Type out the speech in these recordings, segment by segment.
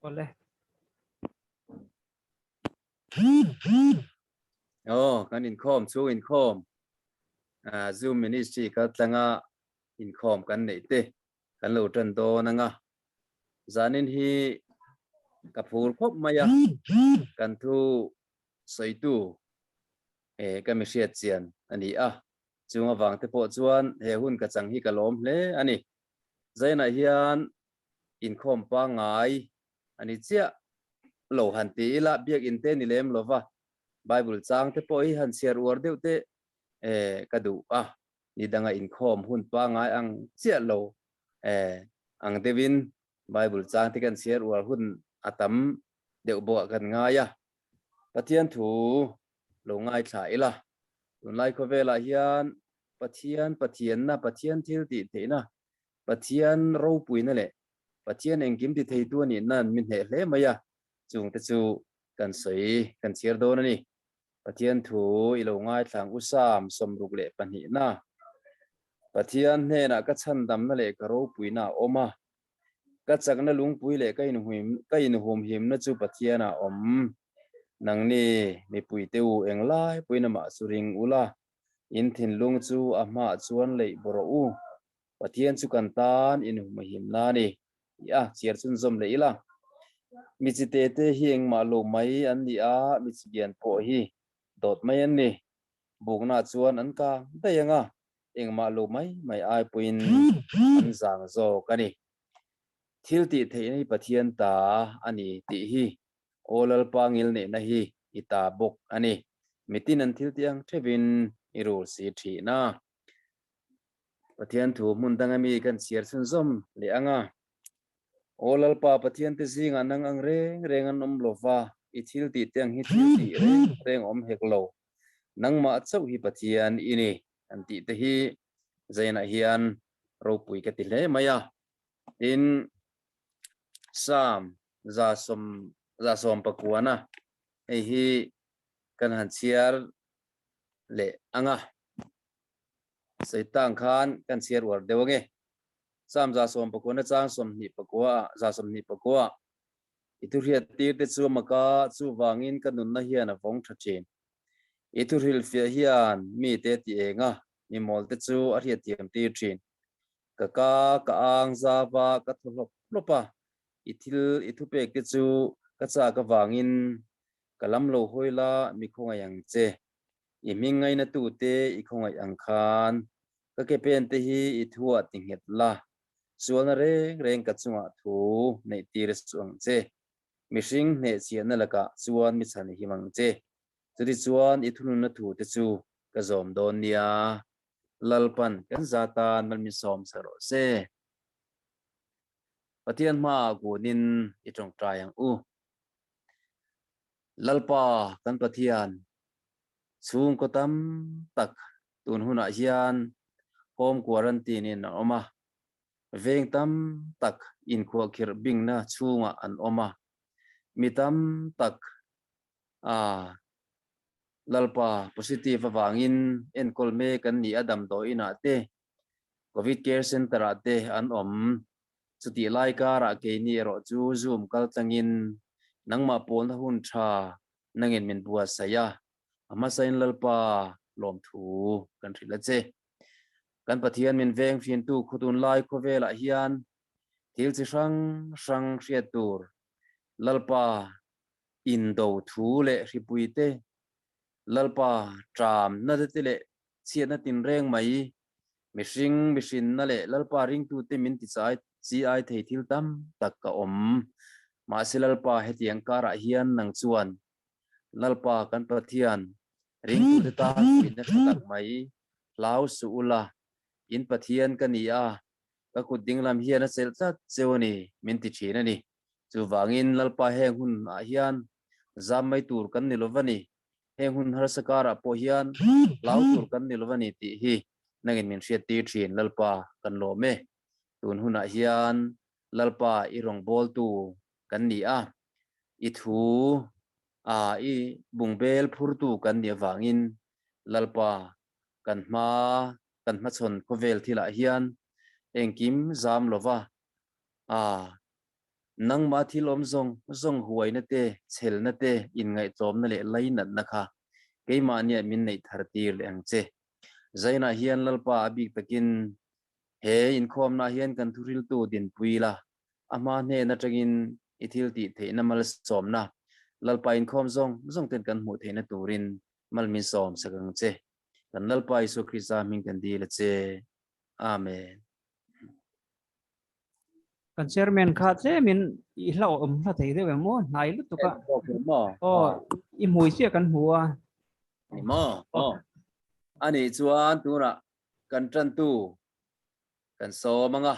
Awle. Aw, kan inkhawm chhung inkhawm Zoom Ministry kal tlanga inkhawm kan neih te kan lo tan dawn anga. Zanin hi ka phur khawp mai a, kan thu sawitu ka mi hriat chian a ni a. Chung avang te pawh chuan he hun ka chang hi ka lawm hle a ni. Zainah hian inkhawm pangngai a ni chiah lo han ti ila biakinn te ni lem lova Bible chang te pawh hi han chhiar uar deuh te ka duh a, ni danga inkhawm hun pangngai ang chiah lo ang deuhin Bible chang te kan chhiar uar hun a tam deuh bawkah kan ngai a, Pathian thu lo ngaithla ila tunlai khawvelah hian Pathian Pathianna, Pathian thil tih theihna, Pathian ropuina leh Pathian engkim ti theitu a nih nan mi hneh hle mai a, chungte chu kan sawi kan chhiar dawn a ni. Pathian thu i lo ngaithlang u Sam 62 na. Pathian hnenah ka chhandamna leh ka ropuina a awm a, ka chakna lungpui leh ka ka inhumhimna chu Pathianah a awm. Nangni mipuite u englai puina mah chu ring ula, in thinlung chu a hmaah chuan leih bawrh rawh u. Pathian chu kan tan inhumhimna a ni tih a chhiar chhunzawm leh ila. Mi chi te te hi engmah lo mai an ni a, mi chi lian pawh hi dawt mai an ni. Bukna chuan an kang daih ang a, engmah lo mai mai ai pawhin an zang zawk a ni. Thil tih theihna hi Pathian ta a ni tih hi Aw Lalpa ngilneihna hi i ta bawk a ni. Mitin an thil tih ang theuhin i rul si thin a. Pathian thu hmun danga mi kan chhiar chhunzawm leh ang a. Aw Lalpa Pathian te zingah nang ang reng reng an awm lo va, i thil tih te ang hi thil tih reng reng awm hek lo. Nangmah chauh hi Pathian i ni an tih te hi Zainah hian ropui ka ti hle mai a. Tin, Psalm 119 hei hi kan han chhiar leh ang a. Saitang khan kan chhiar uar deuh ange. Psalm 119 chang 29 129 I thuhriat tir te chu maka chuvangin ka nunna hian a vawng tha thin. I thuhrilhfiah hian mite ti eng a, mi mawl te chu a hriatthiam tir thin. Ka ka ka ang zava ka thaw hlawp hlawp a, i thil i thupek te chu ka chak avangin ka lam lo hawi la mi khawngaih ang che. I hming ngaina tute i khawngaih ang khan ka ke pen te hi i thuah ti nghet la, sualna reng reng ka chungah thu neih tir suh ang che. Mihring hnehchhiahna lakah chuan mi chhan i him ang che. Chutichuan i thununna thu te chu ka zawm dawn nia. Lalpan kan za tan malmisawm sa rawh se. Pathian hmaah kunin i tawngtai ang u. Lalpa kan Pathian, chhungkaw tam tak tun hunah hian home quarantine in an awm a, veng tam tak inkhuahkhirh bingna chhungah an awm a, mi tam tak a Lalpa positive avangin enkawl mek an ni a damdawi inah te Covid Care Centre ah te an awm. Chutih lai karah keini erawh chu Zoom kal tlangin nangmah pawlna hun tha nangin min buatsaih a, a hmasain Lalpa lawmthu kan hrilh a che. Kan Pathian min veng hrintu khawtun lai khawvelah hian thil chi hrang hrang hriat tur Lalpa indo thu leh hripui te, Lalpa ṭam na te leh chhiatna tinreng mai, mihring mihrinna leh Lalpa ringtute min ti chai chi ai thei thil tam tak ka awm. Mahse Lalpa hetiang karah hian nang chuan Lalpa kan Pathian ringtute tan puihna tha tak mai hlau suh ula, in Pathian ka ni a, ka kut dinglam hian a chelh tlat cheu a ni min ti thin a ni. Chuvangin Lalpa heng hunah hian zam mai tur kan ni lova ni, heng hun harsa karah pawh hian hlau tur kan ni lova ni tih hi nangin min hriattir thin Lalpa kan lawm e. Tun hunah hian Lalpa i rawngbawltu kan ni a, i thu a i bungbel phurtu kan nih avangin Lalpa kan hma kan hmachhawn khawvel thilah hian engkim zam lova a. Nangma thil awm zawng zawng huaina te, chhelna te, inngaihtlawmna leh lainatna kha keimahniah min neih thar tir leh ang che. Zainah hian Lalpa a bik takin he inkhawmnaah hian kan thuhriltu dinpui la, a hma hnen atangin i thil tih theihna malsawmna Lalpa inkhawm zawng zawng ten kan hmuh theihna turin mal min sawm sak ang che. Kan Lalpa Isua Krista hming kan dil a che. Amen. Kan chairman kha tlemin i hlauhawm hla thei deuh em aw hnai lutuk a. Aw i hmui chiah kan hmu a. Ni maw? Aw. Ani chuan tunah kan tantu kan sawm anga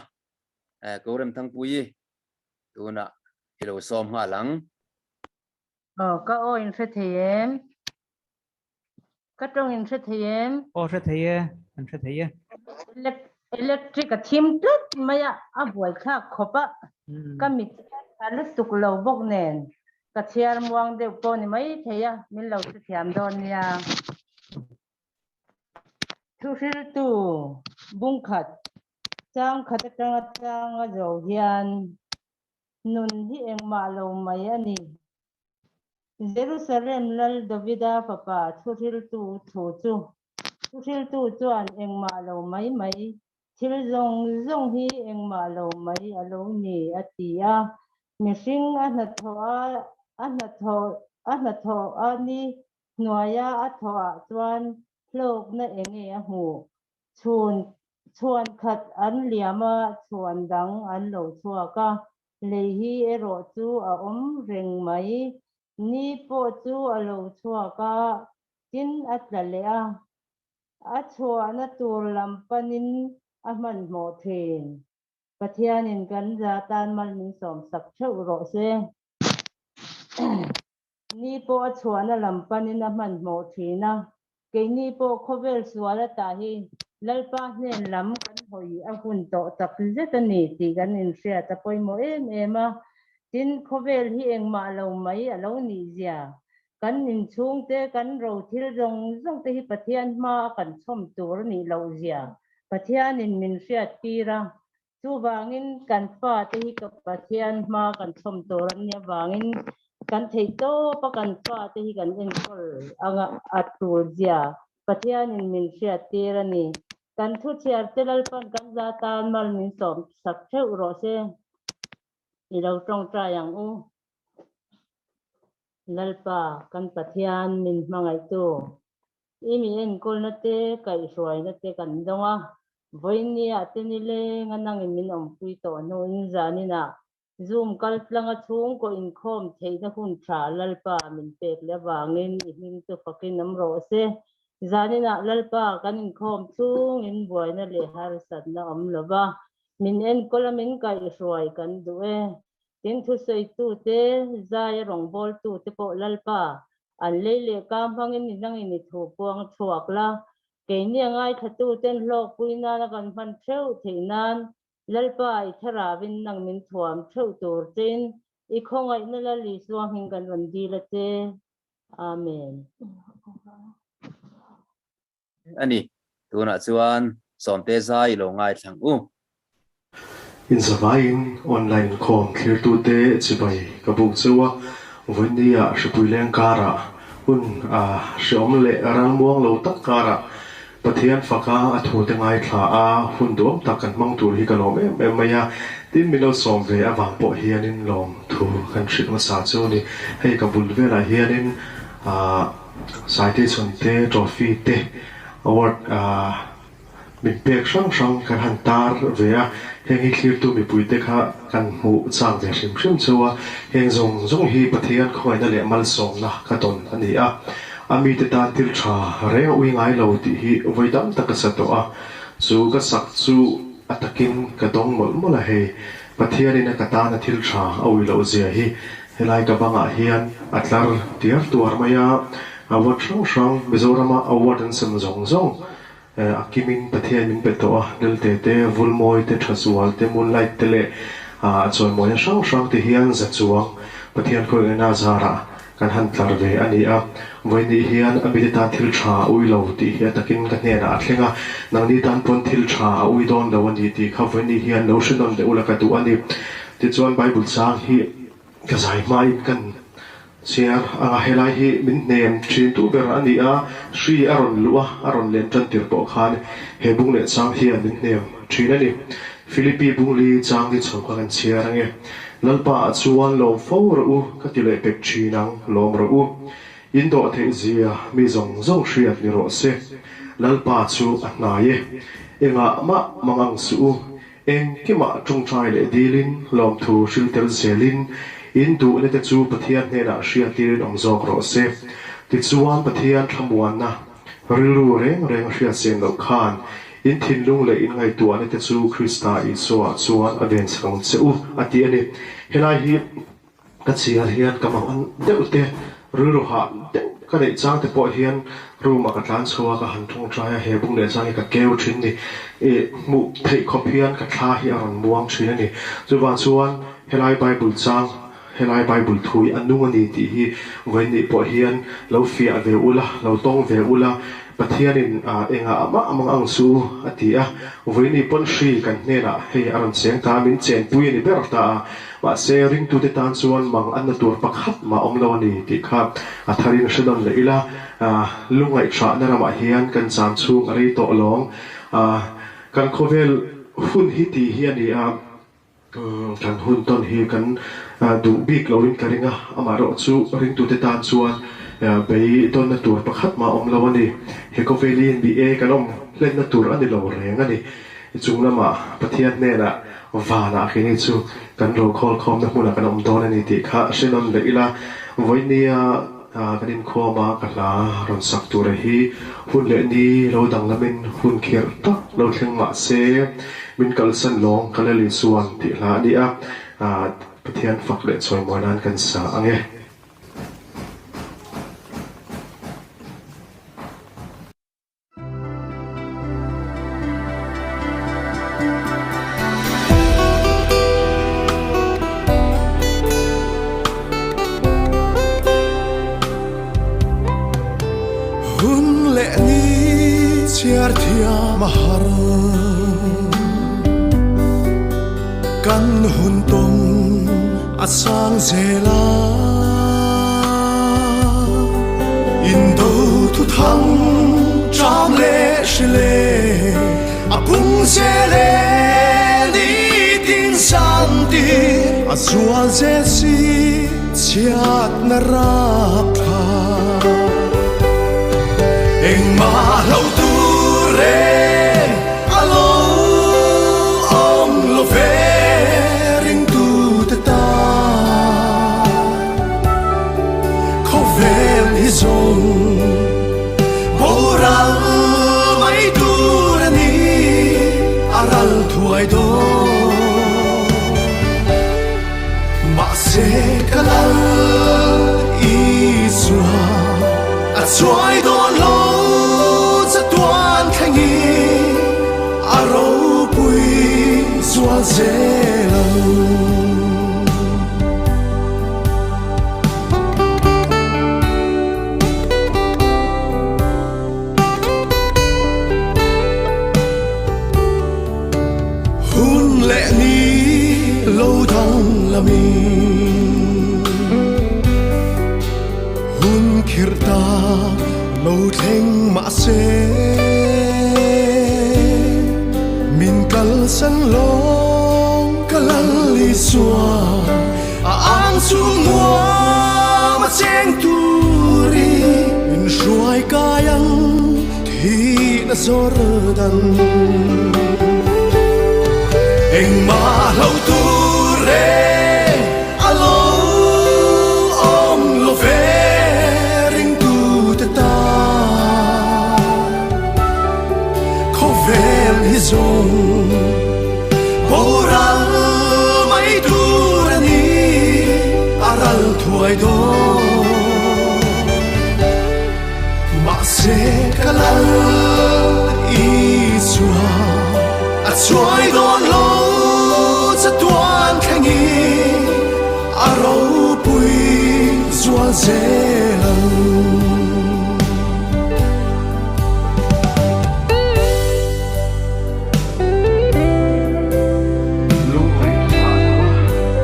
eh ko rem thangpui tunah i lo sawm nghal ang. Aw ka aw in hre thei em? Ka tawng in hre thei em? Aw hre thei e, kan hre thei e. Electric a thim tlat mai a, a buaithlak khawp a. Ka mit a lutuk lo bawk nen ka chhiar muang deuh pawh ni mai thei a, min lo hrethiam dawn nia. Thuhriltu bungkhat changkhat atanga changa zo hian nun hi engmah lo mai a ni. Jerusalem Lal Davida fapa thuhriltu thu chu thuhriltu chuan engmah lo mai mai, thil zawng zawng hi engmah lo mai a lo ni a ti a. Mihring a hnathawh a a hnathawh a hnathawh a ni hnuaia a thawhah chuan hlawkna enge a hmuh? Chhun chhuan khat an liam a, chhuan dang an lo chhuak a. Lei hi erawh chu a awm reng mai. Ni pawh chu a lo chhuak a, tin a tla leh a. A chhuahna tur lam panin a hmanhmawh thin. Pathianin kan za tan mal min sawmsak theuh rawh se. Ni pawh a chhuahna lam panin a hmanhmawh thin a, keini pawh khawvel sual ata hi Lalpa hnen lam kan hawi a hun tawh tak zet a ni tih kan inhriat a pawimawh em em a. Tin, khawvel hi engmah lo mai a lo nih zia. Kan inchhungte, kan ro thil zawng zawng te hi Pathian hma a kan chhawm tur a nih loh zia Pathianin min hriat tir a. Chuvangin kan fate hi ka Pathian hma kan chhawm tur an nih avangin kan theih tawp a kan fate hi kan enkawl anga a tul zia Pathianin min hriat tir a ni. Kan thu chhiar te Lalpan kan za tan mal min sawm sak theuh rawh se. I lo tawngtai ang u. Lalpa kan Pathian min hmangaihtu. I mi enkawlna te, kaihhruaina te kan dawng a, vawinia te nileng a nangin min awmpui tawh hnuin zaninah Zoom kal tlanga chhungkaw inkhawm theihna hun tha Lalpa min pek leh avangin i hming chu fakin awm rawh se. Zaninah Lalpa kan inkhawm chhungin buaina leh harsatna awm lo va, min enkawl a min kaihhruai kan duh e. Tin thusawitute, zaia rawngbawltute pawh Lalpa An lei leh ka hmangin i nangin i thu puang chhuak la, keini a ngaithlatuten hlawkpui nana kan hman theuh theih nan Lalpa i tharavin nang min thuam theuh tur chein i khawngaihna Lal Isua hming kan rawn dil a che. Amen. A ni. Tunah chuan Sawmte zai i lo ngaithlang u. Inzavaiin online inkhawm thlirtute chibai ka buk cheu a, vawinia hripui leng karah hun a hreawm leh ralmuang lo tak karah Pathian faka a thute ngaithla a hun duam tak kan hmang tur hi ka lawm em em mai a, tin min lo sawm ve avang pawh hianin lawm thu kan hrilh hmasa chu a ni. Hei ka bul velah hianin ah. Citation te, trophy te, award min pek hrang hrang kan han tar ve a, heng hi thlirtu mipuite kha kan hmuh chak ve hrim hrim cheu a, heng zawng zawng hi Pathian khawngaihna leh malsawmna ka tawn a ni a, a mite tan thil tha reng a ui ngai lo tih hi vawi tam tak ka sa tawh a, chu ka sak chu a takin ka dawng mawlh mawlh a, hei Pathianin a ka tana thil tha a ui loh zia hi Helai ka bangah hian a tlar tiar tuar mai a, award hrang hrang Mizorama award an sem zawng zawng a kimin Pathian min pe tawh a, Lelte te, Vulmawi te, Thazual te, Moonlight te leh a chawimawina hrang hrang te hian za chuang Pathian khawihngaihna zarah kan han tlar ve a ni a. Vawinih hian a mite tan thil tha a ui lo tih hi a takin ka hnenah a thleng a, nangni tan pawn thil tha a ui dawn lo a ni tih kha vawinih hian lo hre nawn leh ula ka duh a ni. Tichuan Bible chang hi ka zai hmain kan chhiar anga helai hi min hnem thin tu ber a ni a, hri a rawn luh a, a rawn len tan tir pawh khan he bung leh chang hian min hnem thin a ni. Philippi bungli chang hi chho kha kan chhiar ange. Lalpa ah chuan lawm fo rawh u ka ti leh pek thin ang, lawm rawh u. In dawh theih zia mi zawng zawng hriat ni rawh se. Lalpa chu a hnai e. Engah mah mang ang suh u. Engkimah tawngtai leh dilin, lawmthu hril tel zelin, in duhna te chu Pathian hnenah hriatirin awm zawk rawh se. Tichuan Pathian thlamuanna rilru reng reng hriat sen loh khan in thinlung leh in ngaihtuahna te chu Krista Isua chuan a ven chak ang che u, a ti a ni. Helai hi. Ka chhiar hian ka mang an deuh te, rilru hah deuh ka neih chang te pawh hian room ah ka tlan chho a, ka han tawngtai a, he bung leh chang hi ka keu thin ni. Ih hmuh theih khawp hian ka thla hi a rawn muang thin a ni. Chuvang chuan helai Bible chang, helai Bible thu hi a nung a ni tih hi vawiin pawh hian lo fiah ve ula, lo tawng ve ula, Pathianin engah mah mang ang chu a ti a, vawiin pawn hri kan hnenah hei a rawn cheng ta, min chenpui a ni ber ta a. Mahse, ringtute tan chuan mang an na tur pakhat mah awm lo a ni tih kha a tharin hre nawn leh ila, lungngaihhrahna ramah hian kan cham chhung a rei tawh lawng. Kan khawvel hun hi tih hi a ni a, kan hun tawn hi kan duh bik loin ka ring a, amaherawh chu ringtute tan chuan beidawnna tur pakhat mah awm lo a ni. He khawvelin mi e kan awm hlenna tur a ni lo reng a ni. I chung lamah Pathian hnenah vanah kini chu kan rokhawl khawmna hmunah kan awm dawn a ni tih kha hre nawn leh ila. Vawinia kan inkhawm a, ka hla rawn sak tura hi hun leh ni lo danglamin hun khirh tak lo thleng mah se min kalsan lawng ka Lal Isuan tih hla a ni a, Pathian fak leh chawimawi nan kan sa ang e. Hun leh ni chhiar thiam a har Kan hun tum a sang zel a Indo thu thang ṭam leh hri le a pung zel e nitin san ti a zual zel si chhiatna rap thla Engmah lo tur reng a lo awm lo ve ringtute ta. Khawvel hi zawng boral mai tur a ni, a ral thuai dawn. Mahse ka lal Isua a chuai dawn lo chatuan thlengin a ropui zual zel ang. Hun leh ni lo danglamin hun khirh tak lo thleng mahse min kalsan lawng ka lal Isua. A ang chu nuam a cheng turin min hruai kai ang thihna Jordan. Engmah lo tur reng a lo awm lo ve ringtute tan. Khawvel hi zawng Boral mai tur a ni, a ral thuai dawn. Mahse ka lal Isua a chuai dawn lo chatuan thlengin a ropui zual zel ang. Lungngaih thlah lo a.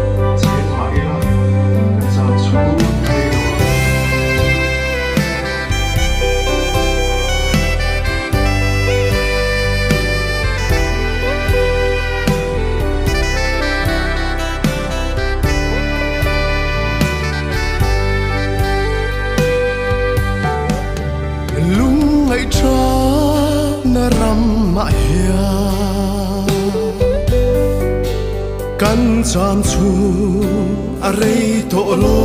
na ramah hian kan cham chhung a rei tawh lo.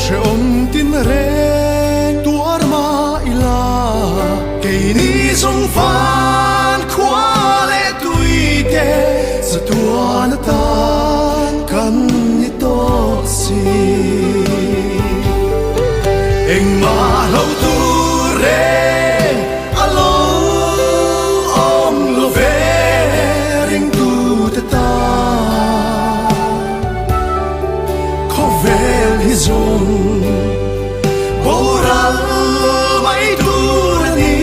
Hrehawm tin reng tuar mah ila keini zawng van khua leh tui te chatuan atan kan ni tawh si. Engmah lo tur reng a lo awm lo ve ringtute tan. Khawvel hi zawng boral mai tur a ni,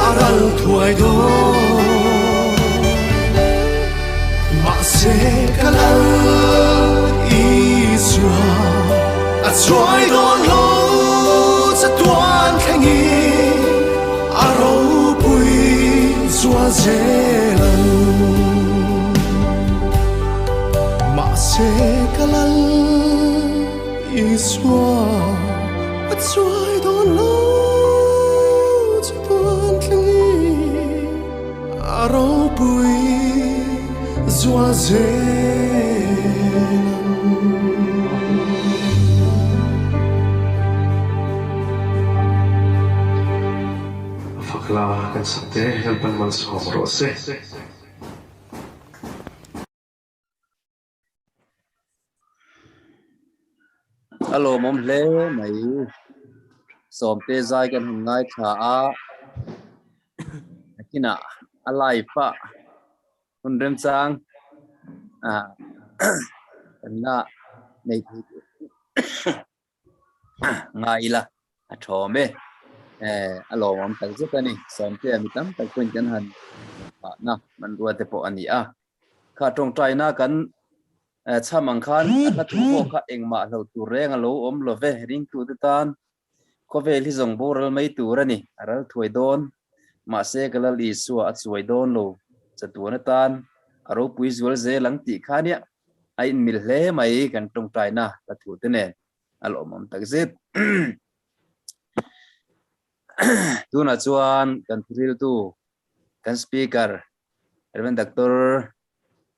a ral thuai dawn. Mahse ka lal Isua a chuai dawn lo chatuan thlengin a ropui zual zel ang. Mahse ka lal Isua a chuai dawn lo chatuan thlengin a ropui zual zel ang. Fakla kan sak te Lalpan malsawm rawh se. A lawmawm hle mai. Sawmte zai kan hun ngaithla a. Nakinah a live a hun remchang kan la nei thei tur ngai ila a thawm e. A lawmawm tak zet a ni. Sawmtea mi tam tak pawhin kan han nghahna hmanrua te pawh a ni a. Kha tawngtaina kan chham ang khan a hla thu pawh kha engmah hlo tur reng a lo awm lo ve. Ringtute tan khawvel hi zawng boral mai tur a ni. A ral thuai dawn. Mahse ka Lal Isua a chuai dawn lo. Chatuan atan a ropui zual zel ang tih kha nia a inmil hle mai kan tawngtaina hla thu te nen a lawmawm takzet. Tunah chuan kan thuriltu kan speaker Rev. Doctor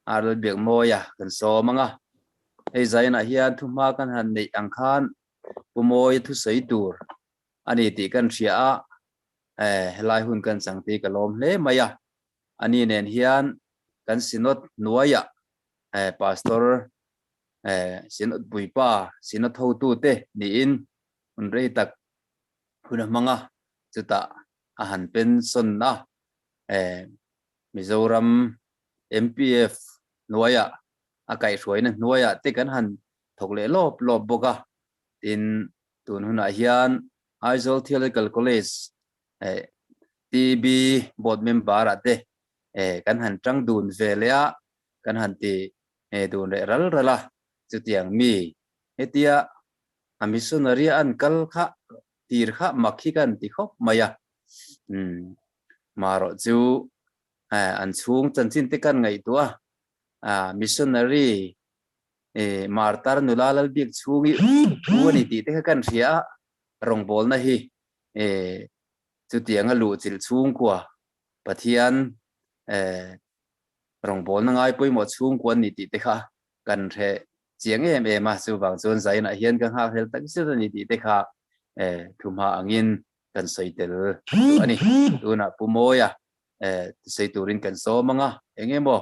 R. Biakmawia kan sawm ang a, hei zainah hian thuhma kan han neih ang khan Pu Mawia thusawi tur a ni tih kan hria a, helai hun kan chang tih ka lawm hle mai a, ani nen hian kan Synod hnuaiah Pastor Synod puipa Synod hotute niin hun rei tak hun a hmang a, chutah a han pension a, Mizoram MPF hnuaiah a kaihhruaina hnuaiah te kan han thawk leh lawp lawp bawk a, tin tun hunah hian Aizawl Theological College TB board member ah te kan han tang dun ve leh a, kan han ti dun leh ral ral a, chutiang mi hetia a missionary a an kal kha tir kha mak hi kan ti khawp mai a, umm marawh chu an chhung chanchin te kan ngaihtuah a, missionary martar nula Lalbiak chhung hi u a ni tih te kha kan hria a, rawngbawlna hi chutianga luhchilh chhungkua Pathian rawngbawlna ngai pawimawh chhungkua an ni tih te kha kan hre chiang em em a, chuvang chuan zainah hian ka nghakhlel tak zet a ni tih te kha thuhma angin kan sawi tel duh a ni. Tunah Pu Mawia sawi turin kan sawm ang a, eng emaw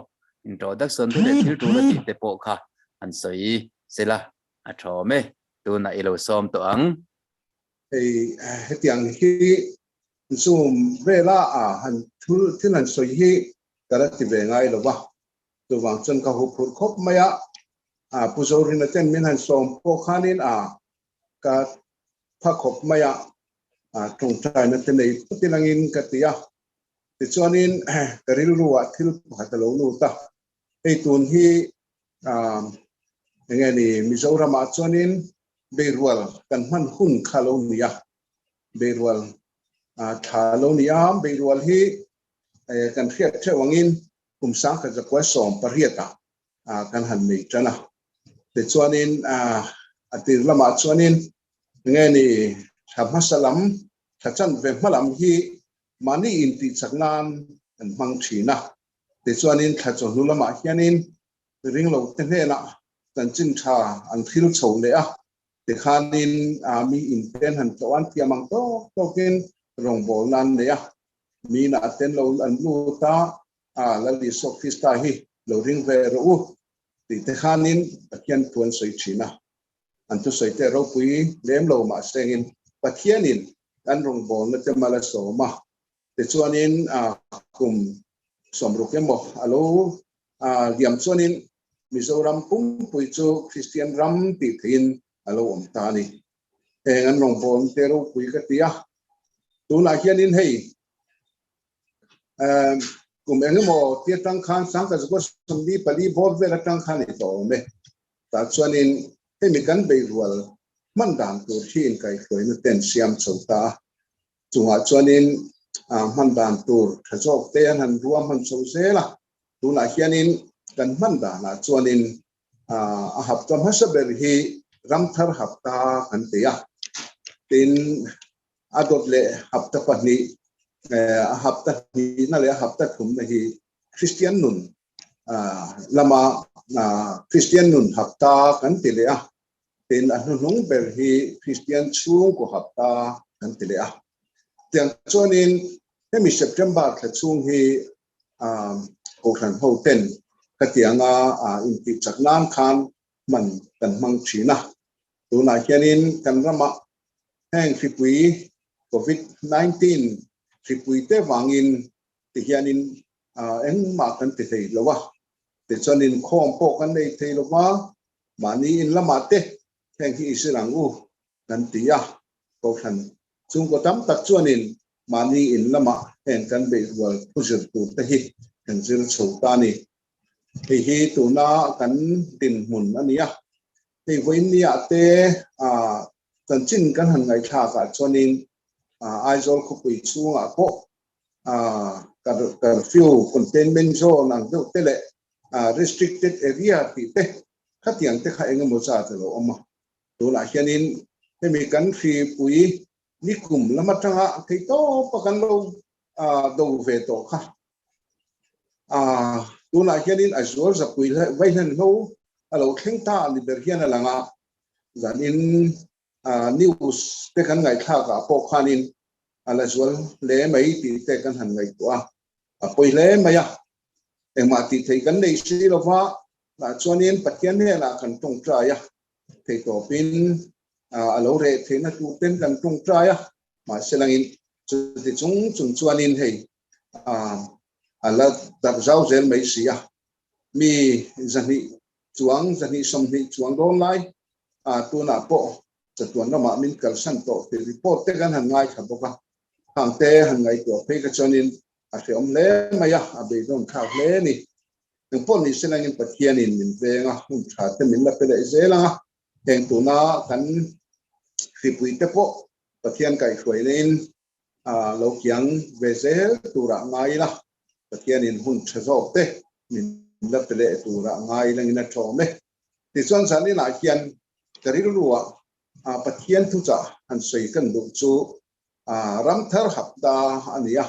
introduction te leh thil tul a tih te pawh kha an sawi sela a thawm e, tunah i lo sawm tawh ang. Hei hetiang hi Zoom vela han thil han sawi hi ka la ti ve ngai lo va, chuvang chuan ka huphurh khawp mai a, Pu Zorina ten min han sawm pawh khanin a ka pha khawp mai a, tawngtaina te nei phawt ilangin ka ti a, tichuanin ka rilruah thil pakhat a lo lut a, hei tun hi enge ni Mizoramah chuanin beirual kan hman hun kha lo ni a, beirual tha lo ni a, beirual hi kan hriat theuh angin kum sangkhat zakua 18 ah kan han nei tan a. Tichuanin a tir lamah chuanin nge ni thla hmasa lam Thla chanve hmalam hi mahni intihchak nan an hmang thin a. Tichuanin thla chawhnu lamah hianin ringlo te hnenah chanchin tha an thil chho leh a, tikhanin mi inten han tlawh an thiam ang tawk tawkin rawngbawlna an nei a. Mi inah ten lo an lut a, Lal Isua Krista hi lo ring ve rawh u tih te khanin Pathian thu an sawi thin a. An thusawi te ropui lem lo mahsengin Pathianin an rawngbawlna te mal a sawm a. Tichuanin kum 60 emaw a lo liam chuanin Mizoram pumpui chu Kristian ram tih theihin a lo awm ta a ni. Heng an rawngbawlna te ropui ka ti a. Tunah hianin hei kum engemaw ti atang khan 1974 bawr vel atang khan i tawh awm e. Tah chuanin hemi kan beirual hman dan tur hi inkaihhruaina ten siam chho ta a. Chungah chuanin hman dan tur tha zawk te an han rua hman chho zel a. Tunah hianin kan hman danah chuanin a hapta hmasa ber hi ramthar hapta kan ti a. Tin, a dawt leh hapta pahnih, a hapta hnihna leh a hapta thumna hi Kristian nun lama Kristian nun hapta kan ti leh a. Tin, a hnuhnung ber hi Kristian chhungkaw hapta kan ti leh a. Tiang chuanin hemi September thla chhung hi Kohhran ho ten khatianga intihchak nan khan hman kan hmang thin a. Tunah hianin kan ramah heng hripui Covid 19 hripui te vangin ti hianin engmah kan ti thei lo a. Tichuan inkhawm pawh kan nei thei lo va, mahni in lamah te heng hi i zir ang u kan ti a. Kohhran chhungkaw tam tak chuanin mahni in lamah heng kan beihrual thu zir tur te hi kan zir chho ta a ni. Hei hi tuna kan dinhmun a ni a. Hei vawiin niah te chanchin kan han ngaihthlak ah chuanin Aizawl khawpui chhungah pawh curfew, containment zone ang deuh te leh restricted area tih te khatiang te kha engemaw zat a lo awm a. Tunah hianin hemi kan hripui nikum lam atanga theihtawpa kan lo do ve tawh kha tunah hianin a zual zapui vaihlen hlo a lo thleng ta ni ber hian a lang a. Zanin news te kan ngaihthlak ah pawh khanin a la zual hle mai tih te kan han ngaihtuah a, a pawi hle mai a. Engmah tih theih kan nei si lova, tah chuanin Pathian hnenah kan tawngtai a, theihtawpin a lo reh theihna tur ten kan tawngtai a, mahse langin chuti chung chung chuanin hei a la darh zau zel mai si a, mi 200 chuang 220 chuang dawn lai tunah pawh chatuan lamah min kalsan tawh tih report te kan han ngaithla bawk a, hang te han ngaihtuah phei kha chuanin a hreawm hle mai a, a beidawn thlak hle a ni. Engpawh ni se langin Pathianin min veng a, hun tha te min la pe leh zel ang a, heng tuna kan hripui te pawh Pathian kaihhruaina-in lo kiang ve zel turah ngai ila, Pathianin hun tha zawk te min la pe leh turah ngai langin a tawm e. Tichuan zaninah hian ka rilruah Pathian thuchah han sawi kan duh chu Ramthar hapta a ni a.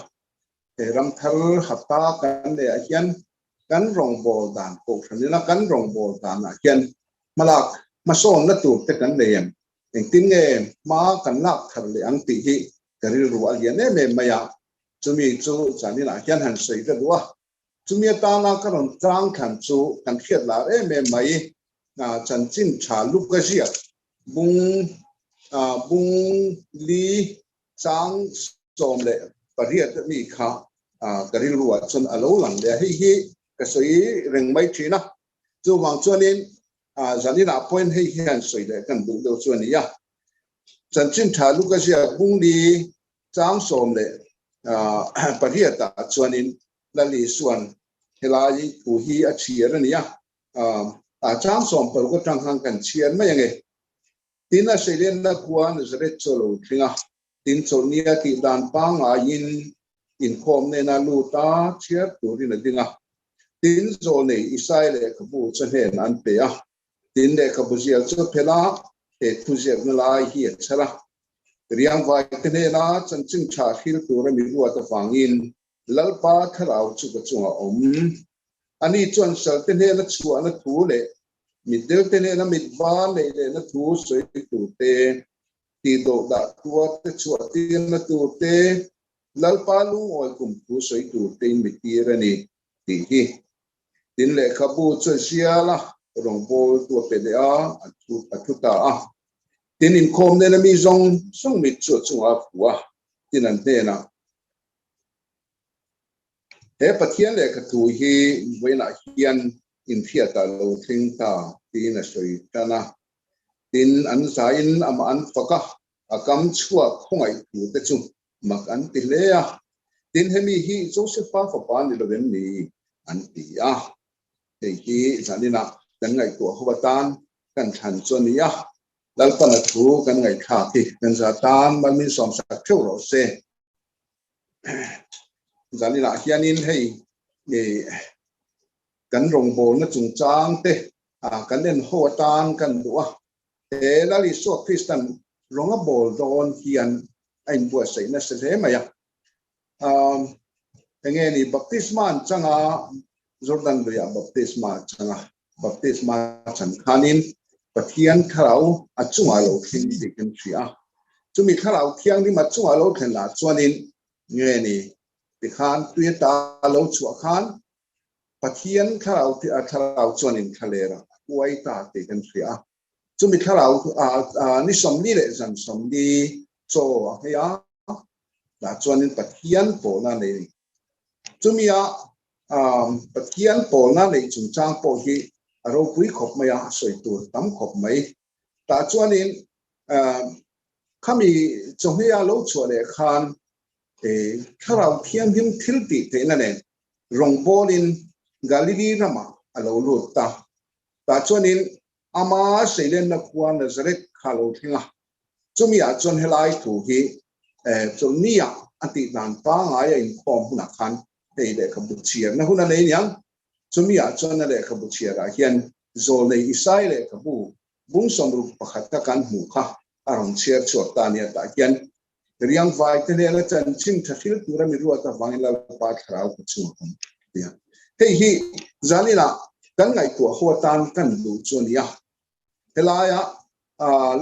He ramthar hapta kan neihah hian kan rawngbâwl dan kohhran ila kan rawngbâwl danah hian hmalak hmasawnna tur te kan nei em? Engtin nge hma kan lak thar leh ang tih hi ka rilru a lian em em mai a. Chumi chu zaninah hian han sawi ta duh a. Chumi atana ka rawn tlang thlan chu kan hriat lar em em mai. Chanchin tha Luka ziak bung bung li chang 18 mi kha ka rilruah chuan a lo lang leh a. Hei hi ka sawi reng mai thin a. Chuvang chuanin zaninah pawhin hei hian sawi leh kan duh deuh chu a ni a. Chanchin tha Luka ziak bung li chang 18 ah chuanin Lal Isuan helai thu hi a chhiar a ni a. Chang 16 atang khan kan chhiar mai ange. Tin a seilenna khua Nazareth chu a lo thleng a. Tin chawlhnia tih dan pangaiin inkhawm nena lut a chhiar turin a ding a. Tin zawlnei Isai lehkhabu chu hnenah an pe a. Tin lehkhabu zial chu a phelh a, he thuziakna lai hi a chhar a. Riangvai te hnena chanchin tha hril tura mi ruat avangin Lalpa thlarau chu ka chungah awm. Ani chuan salte hnena chhuahna thu leh mitdel te hnena mit var neih lehna thu sawi tur te, tihdoh dah tua te chhuah tirna tur te, Lalpa lungawi kum thu sawi tur tein mi tir a ni tih hi. Tin lehkhabu chu a zial a, rawngbâwl tu a pe leh a, a thu ta a. Tin inkhawm nena mi zawng zawng mit chu a chungah a fu a, tin an hnenah, He Pathian lehkhathu hi vawiinah hian inhriatah lo thleng ta tiin a sawi tan a. Tin an zaiin amah an fak a, a kam chhuak khawngaih thu te chu mak an ti hle a. Tin hemi hi Josepha fapa ni lo em ni? an ti a. Hei hi zaninah kan ngaihtuah ho atan kan thlan chu a ni a. Lalpana thu kan ngaihthlak hi kan za tan malmin sawmsak theuh rawh se. Zaninah hianin hei kan rawngbawlna chungchang te kan en ho atan kan duh a. He Lal Isua Kristan rawng a bawl dawn hian a inbuatsaih nasa hle mai a. Enge ni baptisma an chang a, Jordan luiah baptisma a chang a, baptisma chan khanin Pathian thlarau a chungah lo thleng tih kan hria a. Chumi thlarau thianghlim a chungah lo thlen lah chuanin nge ni tikhan tui ata lo chhuah khan Pathian thlarau thlarau chuanin thlalera a kuai ta tih kan hria a. Chumi thlarau ni 40 leh zan 40 chaw a nghei a, tah chuanin Pathian pawlna a nei a ni. Chumia Pathian pawlna neih chungchang pawh hi a ropui khawp mai a, sawi tur tam khawp mai. Tah chuanin khami chawhmehah lo chhuah leh khan thlarau thianghlim thil tih theihna nen rawngbawlin Galili ramah a lo lut ta. Tah chuanin ama seilenna khua Nazareth kha a lo thleng a. Chumiah chuan helai thu hi chawlhniah a tih dan pangngai a inkhawm hunah khan hei lehkhabu chhiarna hun a nei aniang. Chumiah chuan a lehkhabu chhiarah hian Zawlnei Isai lehkhabu bung 61 kha kan hmuh kha a rawn chhiar chhuak ta ania tah hian Riangvai te hnena chanchin tha hril tura mi ruat avangin Lalpa thlarau ka chhuak ang tia. Hei hi zaninah kan ngaihtuah ho atan kan duh chu a ni a. Helaia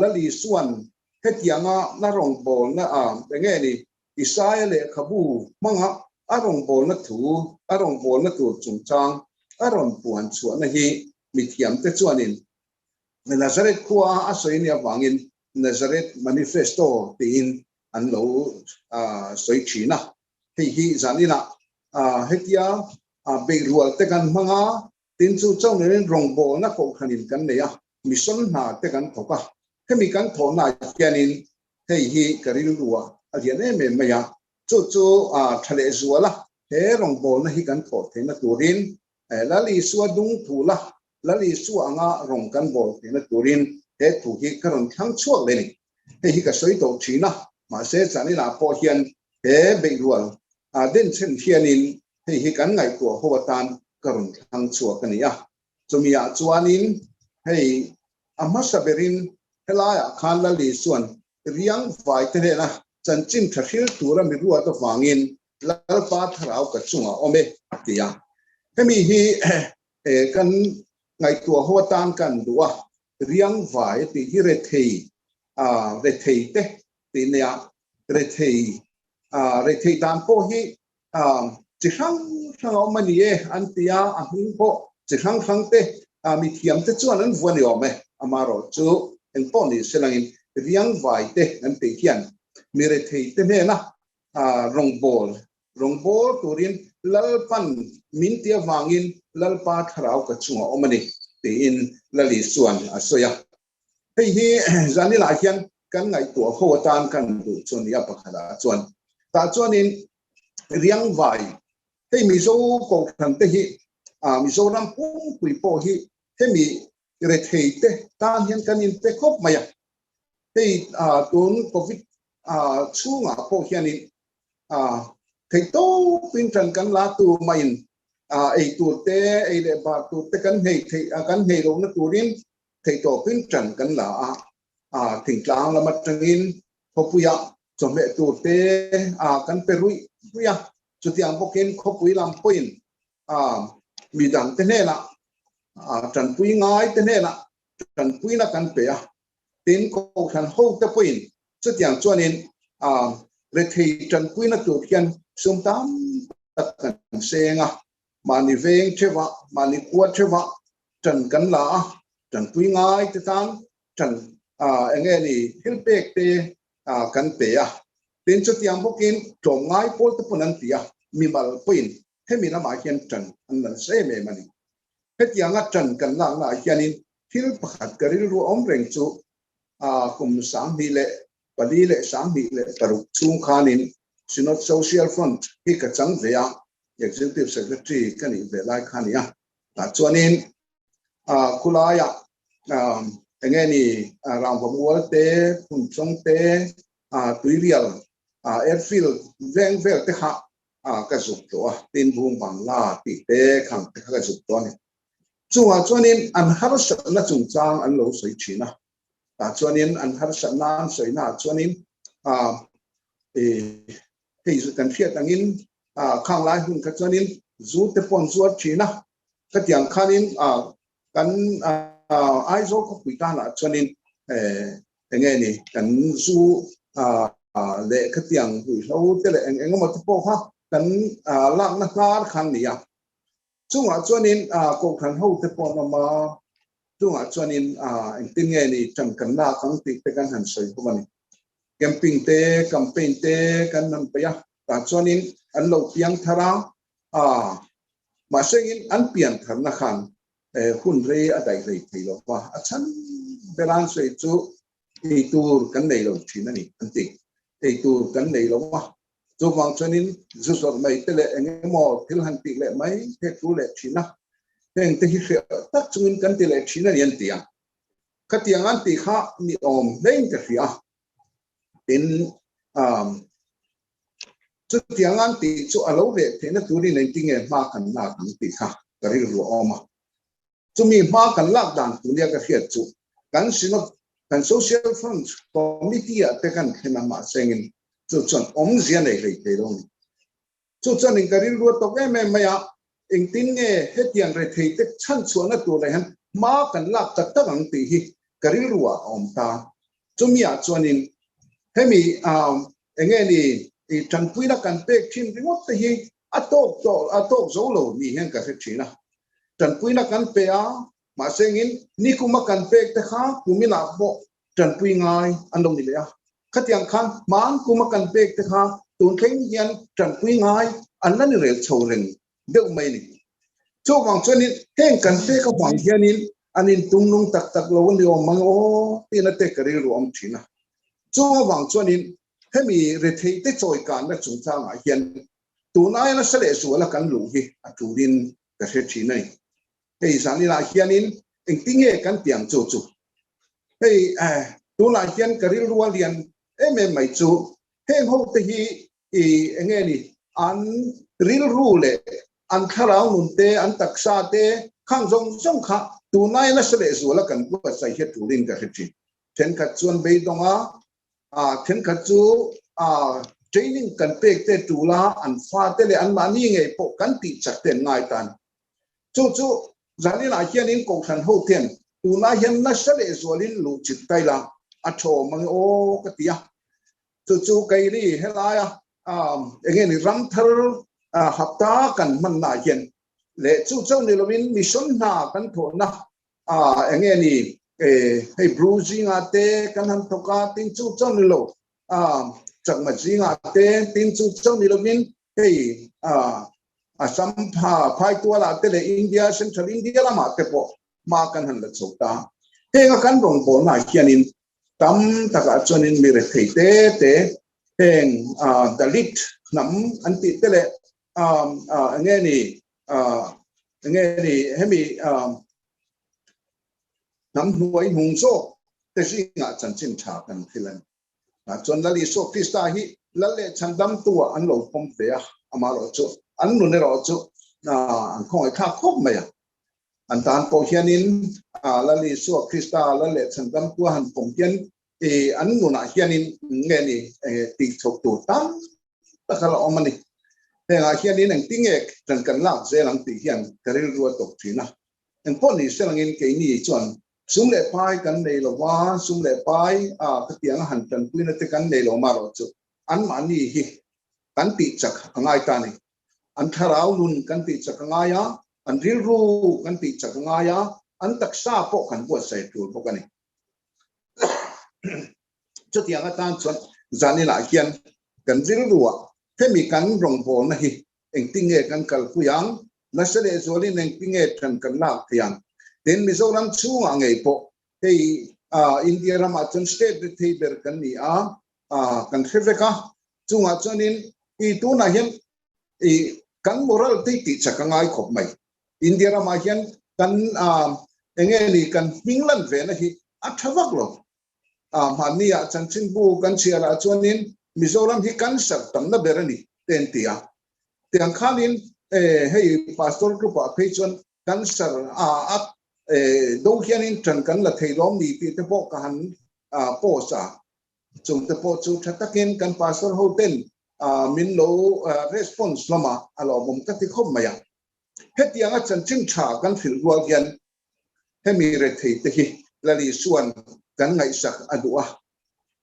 Lal Isuan hetianga na rawngbawlna enge ni Isaia lehkhabu hmanga a rawngbawlna thu, a rawngbawlna tur chungchang a rawn puan chhuahna hi mithiamte chuanin Nazareth khua a sawi nia avangin Nazareth Manifesto tiin an lo sawi thin a. Hei hi zaninah hetia beihrual te kan hmang a, tin chu chauh niin rawngbawlna kohhranin kan nei a, mission hna te kan thawk a. Hemi kan thawhnaah hianin hei hi ka rilruah a lian em em mai a, chu chu tha leh zual a, he rawngbawlna hi kan thawh theihna turin Lal Isua dung thul a, Lal Isua anga rawng kan bawl theihna turin he thu hi ka rawn thlang chhuak leh a ni. Hei hi ka sawi tawh thin a, mahse zaninah pawh hian he beihrual denchhen hianin hei hi kan ngaihtuah ho atan ka rawn thlang chhuak a ni a. Chumiah chuanin hei a hmasa berin helaiah khan Lal Isuan riang vai te hnena chanchin tha hril tura mi ruat avangin Lalpa thlarau ka chungah awm e a ti a. Hemi hi kan ngaihtuah ho atan kan duh a, riang vai a tih hi rethei, rethei te tih nia, rethei, rethei dan pawh hi chi hrang hrang a awm a ni e an ti a, a hming pawh chi hrang hrang te mithiam te chuan an vuah ni awm e, amaherawhchu engpawh ni se langin riang vai te an tih hian mi rethei te hnena rawngbâwl, rawngbâwl tûrin Lalpan min ti avângin Lalpa thlarau ka chungah awm a ni, tiin Lal Isua'n a sawi a. Hei hi Zanilah hian kan ngaihtuah ho atan kan duh chu a ni a, pakhatah chuan. Tah chuanin Riangvai, hei Mizo Kohhran te hi, Mizoram pumpui pawh hi hemi rethei te tan hian kan inpe khawp mai a. Hei tun Covid chhungah pawh hianin theihtawpin ṭan kan la tur maiin ei tur te, ei leh bar tur te kan hei theih kan hei lohna turin theihtawpin ṭan kan la a, thingtlang lam aṭangin. Khawpuia chawhmeh tur te kan pe ruih ruih a, chutiang bawkin khawpui lam pawhin midang te hnenah tanpui ngai te hnenah tanpuina kan pe a, tin kohhran ho te pawhin chutiang chuanin rethei tanpuina tur hian sum tam tak kan seng a, mahni veng theuhah mahni khua theuhah tan kan la a, tanpui ngai te tan tan eng nge ni thil pek te kan pe a, tin chutiang bawkin tlawmngai pawl te pawn an ti a, mimal pawhin hemi lamah hian tan an la nasa em em a ni. Hetianga tan kan laknaah hianin thil pakhat ka rilru awm reng chu kum 2004 leh 2006 chhung khanin Synod Social Front hi ka chang ve a, Executive Secretary ka nih ve lai kha a ni a, tah chuanin Khulaiah eng nge ni rangva mual te, phun chawng te, tuirial, airfield veng vel te kha ka zuk tawh a, tin bung bangla tih te khang te kha ka zuk tawh a ni. Chungah chuanin an harsatna chungchang an lo sawi thin a, tah chuanin an harsatna an sawina ah chuanin hei kan hriat angin khang lai hun kha chuanin zu te pawh an zuar thin a, Khatiang khanin kan Aizawl khawpui tanah chuanin eng nge ni kan zu leh khatiang ruihhlo te leh eng eng emaw te pawh kha kan lakna hnar khan ni a. Chungah chuanin Kohhran ho te pawh an awm a, chungah chuanin engtin nge ni ṭan kan lak ang tih te kan han sawi bawk a ni. Camping te, campaign te kan han peih a, tah chuanin an lo piang thar a, A, mahsengin an pian tharna khan hun rei a daih hlei thei lo va, a chhan beran sawi chu ei tur kan nei lo thin a ni an ti. Ei tur kan nei lo a, chuvang chuanin zu zawrh mai te leh eng emaw thil han tih leh mai te thu leh thin a, heng te hi hriat tak chungin kan ti leh thin a ni an ti a. Khatiang an tih kha ni awm hlein ka hria. Tin, Chutiang an tih chu a lo reh theihna turin engtinge hma kan lak ang tih kha ka rilru a awm a. Chumi hma kan lak dan tur nia ka hriat chu kan Synod, kan Social Front Committee ah te kan thlen a mahsengin chu chuan awmzia nei hlei thei lo a ni. Chu chuan in ka rilru a tawk em em mai a, engtin nge hetiang rethei te chhanchhuahna tur leh hian hma kan lak tak tak ang tih hi ka rilru ah a awm ta. Chumi ah chuanin hemi eng nge ni i tanpuina kan pek thin ringawt te hi a tawk tawh a tawk zo lo ni hian ka hre thin a. Tanpuina kan pe a, mahse engin nikuma kan pek te kha kuminah pawh tanpui ngai an lo ni leh a. Khatiang khan hmaan kuma kan pek te kha tun thleng hian tanpui ngai an la ni rel chho reng deuh mai a ni. Chuvang chuanin heng kan pek avang hianin an intum nung tak tak lo a ni awm ang aw tiin a tek ka rilru a awm thin a. Chung avang chuanin hemi retheite chawikanna chungchangah hian tun aia nasa leh zuala kan luh hi a tulin ka hre thin a ni. Hei zaninah hianin engtinge kan tiang chu chu? Hei tunah hian ka rilru a lian em em mai chu heng hote hi i enge ni an rilru leh an thlarau nun te an taksa te khang zawng zawng kha tunlai nasa leh zuala kan buatsaih hi turin ka hre thin. Thenkhat chuan beidawng a, thenkhat chu training kan pek te tula an fate leh anmahni ngei pawh kan tih chak te an ngai ta a ni. Chu chu zaninah hianin Kohhran ho ten tunlai hian nasa leh zualin luh chit ta ila a tha awm ang e aw ka ti a. Chu chu keini helaia enge ni ram thar hapta kan hmannaah hian leh chu chauh ni lovin mission hna kan thawhna enge ni hei Bru zingah te kan han thawk a, tin chu chauh ni lo Chakma zingah te, tin chu chauh ni lovin hei Assam Phaitualah te leh India Central India lamah te pawh hma kan han la chho ta. Henga kan rawngbawlnaah hianin tam takah chuanin mi rethei te te heng Dalit hnam an tih te leh enge ni enge ni hemi hnam hnuai hnung zawk te zingah chanchin tha kan thil a ni. Chuan Lal Isua Krista hi Lal leh Chhandamtu-ah an lo pawm ve a, amaherawh chu an nun erawh chu an khawngaihthlak khawp mai a. An tan pawh hianin Lal Isua Krista Lal leh Chhandamtu-a han pawm hian I an nunah hianin nge ni tih chhoh tur tam tak a la awm a ni. Hengah hianin engtinge ṭan kan lak zel ang tih hian ka rilru a tawp ṭhin a. Engpawh ni se langin keini chuan sum leh pai kan nei lo va, sum leh pai a khatianga han ṭanpuina te kan nei lo marawh chu anmahni hi kan tih chak a ngai ta a ni. An thlarau nun kan tih chak a ngai a, an rilru kan tih chak a ngai a, an taksa pawh kan buatsaih tur bawk a ni. Chutiang atan chuan zaninah hian kan rilruah hemi kan rawngbawlna hi engtinge kan kalpui ang, nasa leh zualin engtinge than kan lak thei ang. Tin, Mizoram chhungah ngei pawh hei India ramah chuan state ri thei ber kan ni a, kan hre vek a. Chungah chuanin i tunah hian i kan moral te tih chak a ngai khawp mai. India ramah hian kan enge ni kan hming lan ve na hi a tha vak lo. Hmanni ah chanchinbu kan chhiar ah chuanin Mizoram hi cancer tamna ber a ni te an ti a. Tiang khanin hei pastor group ah phei chuan cancer a do hianin tan kan la thei lawm ni tih te pawh ka han post a. Chung te pawh chu tha takin kan pastor ho ten min lo response hlawm a, a lawmawm ka ti khawp mai a. Hetianga chanchin tha kan hrilh rual hian hemi rethei te hi Lali Suan kan ngaihsak a duh a.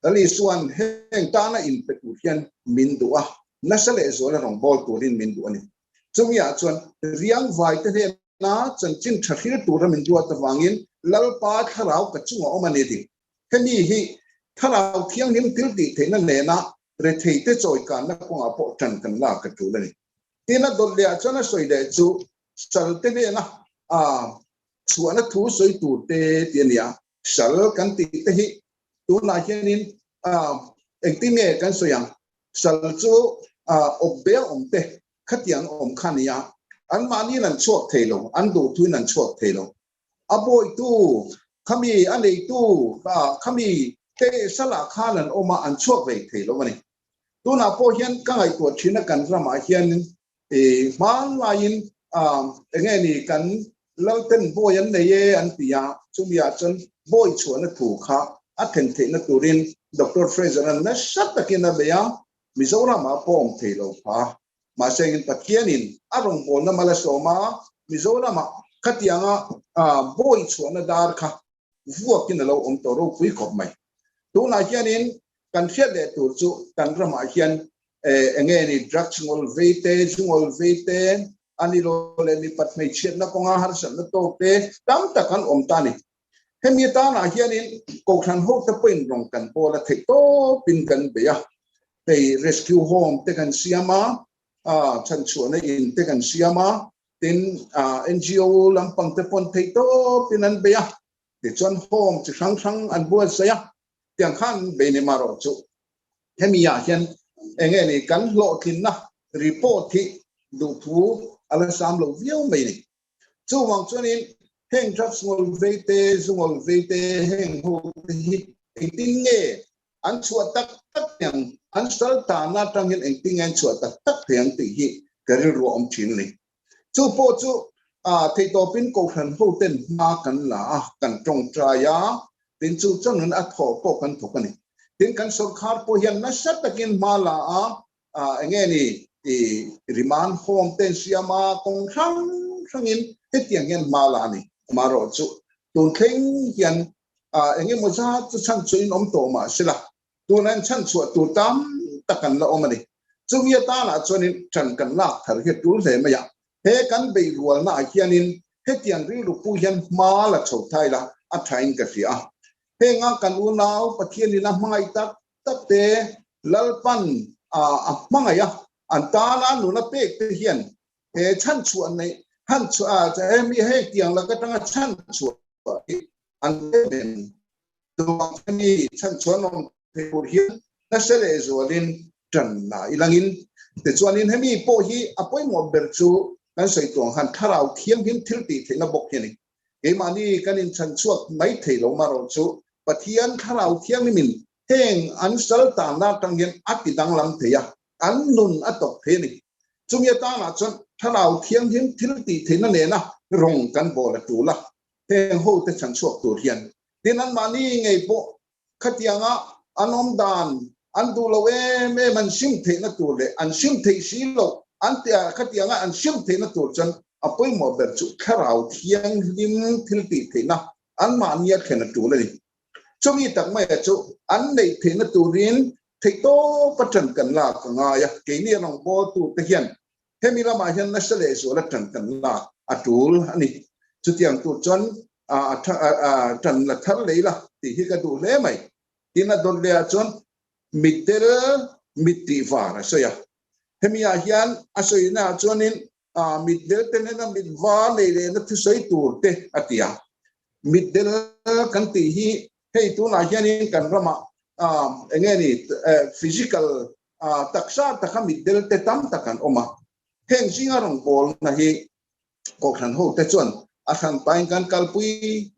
Lali Suan heng tana inpe tur hian min duh a, nasa lehzuala rawngbâwl turin min duh a ni. Chumiah chuan riang vai te hnena chanchin tha hril tura min duat avangin Lalpa thlarau ka chungah awm a ni ding. Hemi hi thlarau thianghlim thil tih theihna nena retheite chawikanna kawngah pawh ṭan kan lak a ṭul a ni. Tin, a dawt lehah chuan a sawi leh chu sal te hnena chhuahna thu sawi tur te tih a ni a. Sal kan tih te hi tunah hianin engtin nge kan sawi ang? Sal chu awp bel awm te khatiang awm kha a ni a, anmahniin an chhuak thei lo, an duhthuin an chhuak thei lo. A bawitu, khami a neitu, khami te salah khan an awm a, an chhuak ve thei lo a ni. Tunah pawh hian ka ngaihtuah thin a kan ramah hian hmanlaiin eng nge ni kan Lalten bawi an nei e an ti a, chumiah chuan bawi chhuahna thu kha a thlen theihna turin Doctor Fraser-a'n nasa takin a bei a, Mizoramah pawh awm thei lo pha. Mahse engin Pathianin a rawngbawlna mal a sawm a, Mizoramah khatianga bawi chhuahna dar kha vuakin a lo awm tawh ropui khawp mai. Tunah hianin kan hriat leh tur chu kan ramah hian eng nge ni drugs ngawl vei te, zu ngawl vei te, a ni lo leh mipat hmeichhiatna kawnga harsatna tawk te tam tak an awm ta a ni. Hemi atanah hianin Kohhran hote pawhin rawng kan bawl a theih tawpin kan bei a, hei rescue home te kan siam a, chhanchhuahna in te kan siam a, Tin, NGO lampang te pawn theih tawpin an bei a, tichuan home chi hrang hrang an buatsaih a, tiang khan bei ni marawh chu hemi ah hian eng nge ni kan hlawhtlinna report hi duhthu a la sam lo viau mai ni. Chuvang chuanin heng drugs ngawl vei te, zu ngawl vei te, heng ho te hi engtin nge an chhuah tak tak thei ang, an sal tana atang hian engtin nge an chhuah tak tak thei ang tih hi ka rilru a awm thin a ni. Chu pawh chu theihtawpin Kohhran hoten hma kan la a, kan tawngtai a, tin chu chuan a thawh pawh kan thawk a ni. Tin, kan sawrkhar pawh hian nasa takin hma la a, eng nge ni i remand home te an siam a, kawng hrang hrangin hetiang hian hma la a ni. Amaherawhchu tun thleng hian eng emaw zat chu chhan chhuah in awm tawh mah se la, tuna in chhan chhuah tur tam tak an la awm a ni. Chumi atanah chuanin ṭan kan lak thar hi a tul hle mai a, he kan beihrualnaah hianin hetiang rilru pu hian hma la chho thai la a thain ka hria a. Henga kan unau Pathianin a hmangaih tak tak te Lalpan a hmangaih a, an tana nuna pek te hian he chhan chhuah neih han chhuah hemi hei tiang lak atanga chhan chhuah hi an em chuang hemi chhan chhuah nawm thei tur hian nasa leh zualin tan la ilangin tichuanin hemi pawh hi a pawimawh ber chu kan sawi tuang han thlarau thianghlim thil tih theihna bawk hi a ni. Keimahni kan inchhan chhuak mai thei lo marawh chu Pathian thlarau thianghlimin heng an sal tanna atang hian a ti danglam thei a, an nun a tawp thei a ni. Chumi atanah chuan thlarau thianghlim thil tih theihna nena rawng kan bawl a tul a, heng hote chhan chhuak tur hian. Tin, anmahni ngei pawh Khatianga an awm dan an duh lo em em an sim theihna tur leh an sim theih si loh an khatianga an sim theihna tur chuan a pawimawh ber chu thlarau thianghlim thil tih theihna anmahnia thlen a tul a ni. Chumi tak maia chu an neih theihna turin theihtawpa ṭan kan lak a ngai a, keini rawngbawltute hian hemi lamah hian nasa lehzuala ṭan kan lak a tul a ni. Chutiang tur chuan ṭan la thar lei la tih hi ka duh hle mai. Tin a dawt lehah chuan mitdel mit tih var a sawi a. Hemi ah hian a sawina ah chuanin mitdel te hnena mit var nei lehna thusawi tur te a ti a. Mitdel kan tih hi hei tunah hianin kan ramah eng nge ni physical taksa taka mitdel te tam tak an awm a. Heng zinga rawngbawlna hi Kohhran ho te chuan a hran pain kan kalpui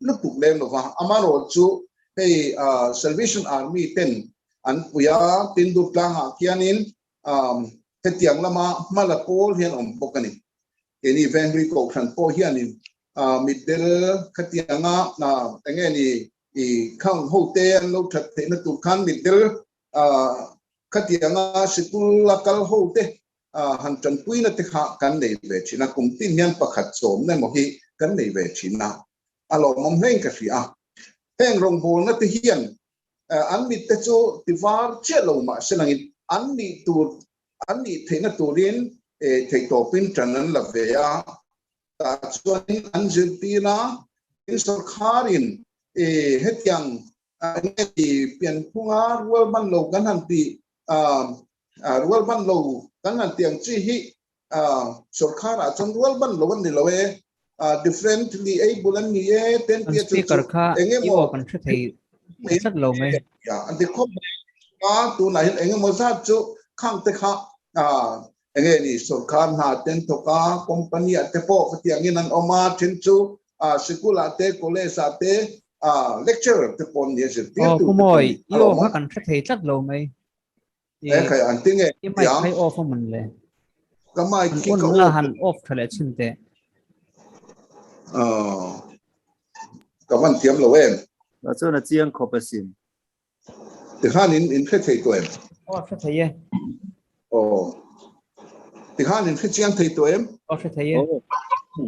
lutuk lem lo va, amarawh chu hei Salvation Army ten an pui a, Tindur tlangah khianin hetiang lama hma la pawl hian awm bawk a ni. Keini Venghlui Kohhran pawh hianin mitdel khatianga enge ni i khang ho te an lo that theihna tur khan mitdel khatianga sikul a kal ho te han tanpuina te kha kan nei ve thin a, kum tin hian pakhat chawmna emaw hi kan nei ve thin a, a lawmawm hlein ka hria a. Heng rawngbawlna te hian an mit te chu ti var chiah lo mah se langin an nih tur an nih theihna turin theihtawpin tan an la ve a, tah chuanin an zirtir a, tin sawrkharin hetiang nge pianphunga rualban lo kan han tih Rual ban lo kan han tih ang chi hi sorkar ah chuan rual ban lo an ni lo e, differently able an ni e ten tia chu chu engemaw kan hre thei tlat lo mai. An ti khawp mai a, tunah hian engemaw zat chu khang te kha enge ni sorkar hna ten thawk a, company ah te pawh khatiangin an awm a, then chu sikul ah te college ah te lecturer te pawh an ni a zirtirtu te pawh an ni. I aw kha kan hre thei tlat lo mai. E khai an tinge I mic khai off a man le. Ka mic khi ka off. Han off tha leh chin te. Ka van thiam lo em. La chuan a chiang khawp asin. Tikhan in in hre thei tawh em? Aw hre thei e. Aw. Tikhan in hre chiang thei tawh em? Aw hre thei e.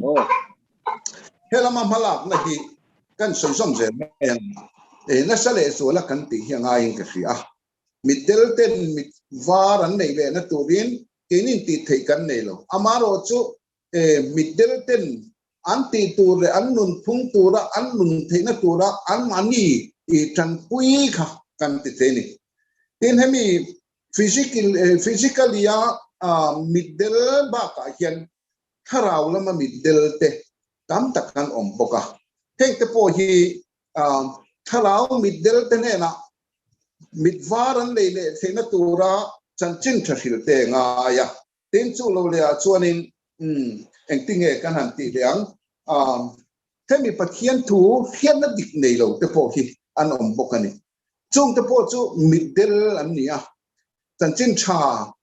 Aw. Helama hmalakna hi kan sawi zawm zel mai ang. E nasa leh zuala kan tih hi a ngaiin ka hria a. Mitdel ten mit var an neih lehna turin keinin tih theih kan nei lo. Amaherawhchu mitdel ten an tih tur leh an nunphung tura an nun theihna tura anmahni tanpui kha kan ti thei a ni. Tin hemi physical physically a mitdel bakah hian thlarau lama mitdel te tam tak an awm bawk a. Heng te pawh hi thlarau mitdel te hnenah mit var an nei leh theihna tura chanchin tha hrilh te ngai a. Tin chu lo leh ah chuanin umm engtinge kan han tih leh ang ahm hemi Pathian thu hriatna dik nei lo te pawh hi an awm bawk a ni. Chung te pawh chu mitdel an ni a, chanchin tha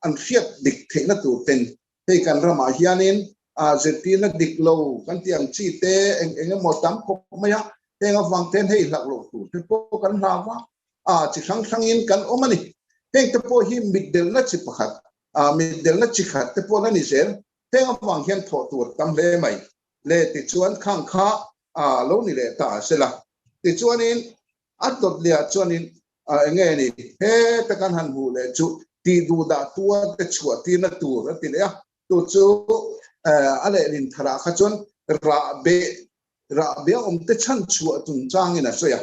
an hriat dik theihna tur ten hei kan ramah hianin zirtirna dik lo kan tih ang chi te eng eng emaw tam khawp mai a, heng avang ten hei hlauh loh tur te pawh kan hlau a, chi hrang hrangin kan awm a ni. Heng te pawh hi mitdelna chi pakhat, mitdelna chi khat te pawh a ni zel. Heng avang hian thawh tur tam hle mai le tichuan khang kha lo ni leh ta a sela. Tichuanin A dawt leh ah chuanin eng nge ni heta kan han hmuh leh chu tih duh dah tua te chhuah tirna tur a ti leh a, tu chu a lehlin tharah kha chuan rah beh rah beh a awm te chhan chhuah chungchangin a sawi a.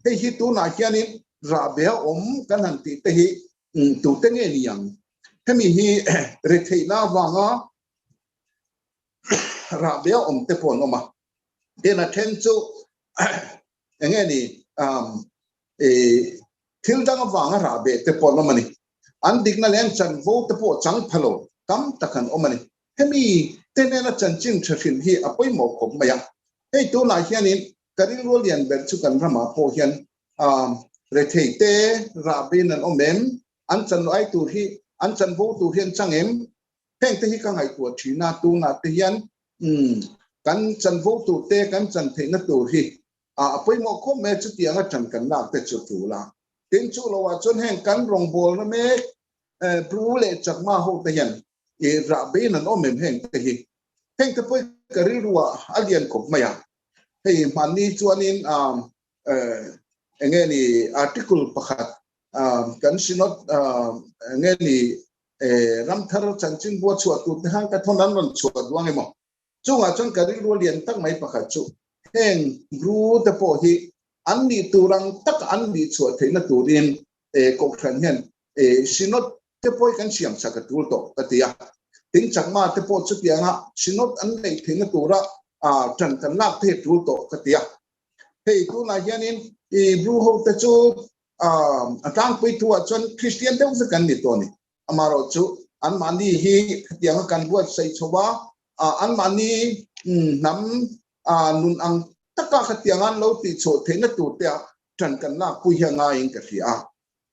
Hei hi tunah hianin rah beh a awm kan han tih te hi tute nge ni ang? Hemi hi retheihna avanga rah beh a awm te pawh an awm a, tin a then chu eng nge ni thil dang avanga rah beh te pawh an awm a ni. An dikna leh an chanvo te pawh chang pha lo tam tak an awm a ni. Hemi te nena chanchin tha hrilh hi a pawimawh khawp mai a. Hei tunah hianin ka rilru lian ber chu kan ramah pawh hian rethei te rah bein an awm em? An chanvo ai tur hi an chanvo tur hi an chang em? Heng te hi ka ngaihtuah thin a, tunah te hian kan chanvo tur te kan chan theihna tur hi a pawimawh khawp mai a, chutianga chan kan lak te chu tul a. Tin chu lo ah chuan heng kan rawngbawlna mek Bru leh Chakma ho te hian i rah bein an awm em heng te hi. Heng te pawh ka rilru ah a lian khawp mai a. Hei hmanni chuanin enge ni article pakhat kan synod enge ni ramthar chanchinbu a chhuah tur te khan ka thawn an rawn chhuah duang emaw. Chungah chuan ka rilru lian tak mai pakhat chu heng Bru te pawh hi an nih tur ang tak an nih chhuah theihna turin Kohhran hian Synod te pawh hi kan siam chak a tul tawh ka ti a. Tin Chakma te pawh chutianga Synod an neih theihna tura tan kan lak thei a tul tawh ka ti a. Hei tunah hianin i Bru ho te chu a tlangpui thu ah chuan Kristian deuh vek an ni tawh a ni. Amaherawhchu anmahni hi khatianga kan buatsaih chho a, anmahni hnam nun ang taka khatianga an lo tihchhuah theihna tur te ah tan kan lakpui hi a ngaiin ka hria a.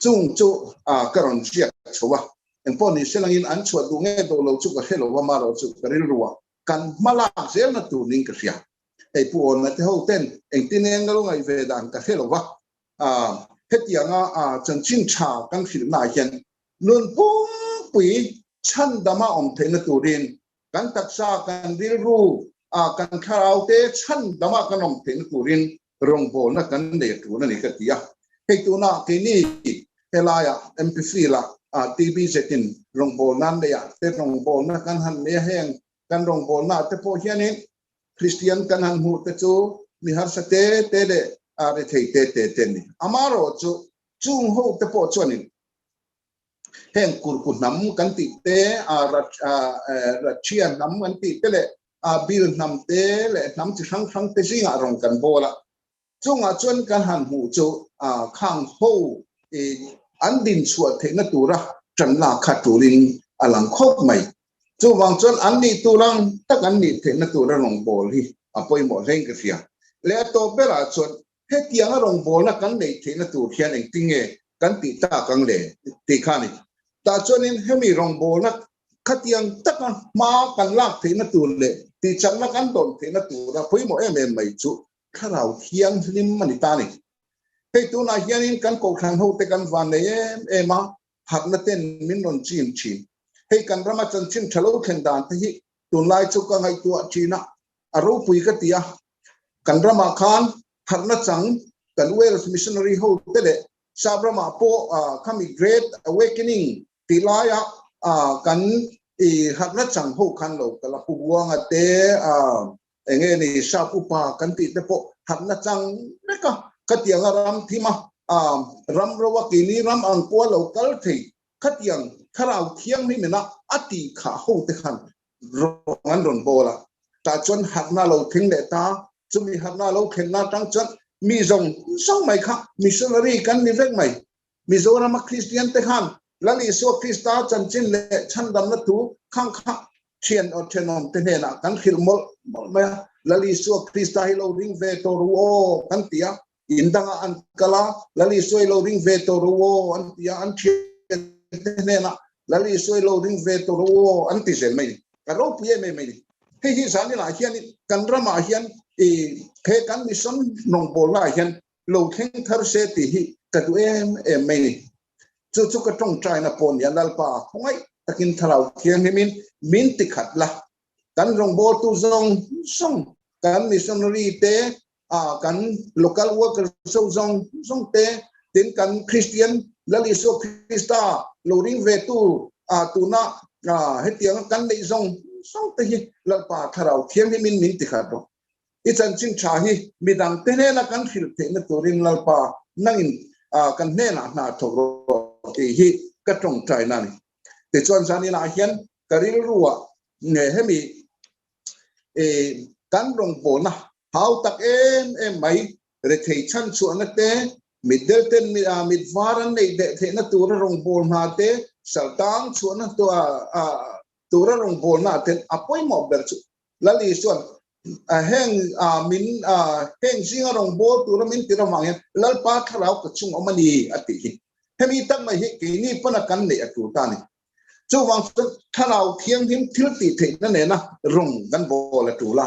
Chung chu ka rawn ziak chho a, engpawh ni se langin an chhuah duh nge duh lo chu ka hre lo a, amaherawhchu ka rilru a, kan hma lak zelna tur ning ka hria. Hei Pu Awna te ho ten engtin eng lo ngaih ve dan ka hre lo va, hetianga chanchin tha kan hrilhnaah hian nun pumpui chhandama awm theihna turin kan taksa, kan rilru, kan thlarau te chhandama kan awm theihna turin rawngbawlna kan nei tur a ni ka ti a. Hei tuna keini helaiah MP la TBZ in rawngbawlna an neih ah te rawngbawlna kan han nei a, heng kan rawngbawlna ah te pawh hianin Kristian kan han hmuh te chu mi harsa te te leh rethei te te te an ni. Amaherawhchu chung ho te pawh chuanin heng kurku hnam kan tih te, Russia hnam kan tih te leh bil hnam te leh hnam chi hrang hrang te zingah rawn kan bawl a. Chungah chuan kan han hmuh chu khang ho an din chhuah theihna tura tan lak kha turin a lang khawp mai. Chuvang chuan an nih tur ang tak an nih theihna tura rawngbâwl hi a pawimawh hlein ka hria. Leh a tawp berah chuan hetianga rawngbâwlna kan neih theihna tur hian engtin nge kan tih tak ang le tih kha a ni. Tah chuanin hemi rawngbâwlna khatiang taka hma kan lak theihna tur leh tihchakna kan dawn theihna tura pawimawh em em mai chu Thlarau Thianghlim a ni ta a ni. Hei tunah hianin kan Kohhran hote kan van nei em em a, harhna ten min rawn chim thin. Hei kan rama chanchin tha lo thlen dan te hi tunlai chu ka ngaihtuah thin a, a ropui ka ti a. Kan ramah khan harhna chang kan Wales missionary ho te leh Sap ramah pawh khami Great Awakening tih laia kan i harhna chang ho khan lo kal a, Pu Buanga te, enge ni Sap upa kan tih te pawh harhna chang vek a, khatianga ram thim a, ram ro a keini ram ang pawha lo kal thei khatiang thlarau thianghlim ina a tih khah ho te khan rawng an rawn bawl a, tah chuan harhna lo thleng leh ta, chumi harhna lo thlenna atang chuan mi zawng zawng mai kha missionary kan ni vek mai. Mizorama Kristian te khan Lal Isua Krista chanchin leh chhandamna thu khang kha thian aw thenawm te hnenah kan hrilh mawlh mawlh mai a, Lal Isua Krista hi lo ring ve tawh ru aw kan ti a, in dangah an kal a, Lal Isua hi lo ring ve tawh ru aw an ti a, an thian te hnenah Lal Isua hi lo ring ve tawh ru aw an ti zel mai ni. Ka ropui em em mai ni. Hei hi zaninah hian kan ramah hian i he kan mission rawngbawlnaah hian lo thleng thar se tih hi ka duh em em mai ni. Chu chu ka tawngtaina pawh nia Lalpa khawngaih takin Thlarau Thianghlimin min ti khat la. Kan rawngbawltu zawng zawng, kan missionary te, kan local worker ho zawng zawng te, tin kan Kristian Lal Isua Krista lo ring ve tu tuna hetianga kan neih zawng zawng te hi Lalpa Thlarau Thianghlimin min ti khat rawh. I chanchin tha hi midang te hnena kan hrilh theihna turin Lalpa nangin kan hnenah hna thawk rawh tih hi ka tawngtaina a ni. Tichuan zaninah hian ka rilruah nge hemi kan rawngbawlna hau tak em em mai rethei chhan chhuahna te, mitdel ten mit var an neih leh theihna tura rawngbawlna te, saltang chhuahna tura rawngbawlna ten a pawimawh ber chu Lal Isuan heng min heng zinga rawngbâwl tura min tir avang hian Lalpa thlarau ka chung awm a ni a tih hi. Hemi tak mai hi keini pana kan neih a tul ta a ni. Chuvang chuan thlarau thianghlim thil tih theihna nena rawng kan bawl a tul a.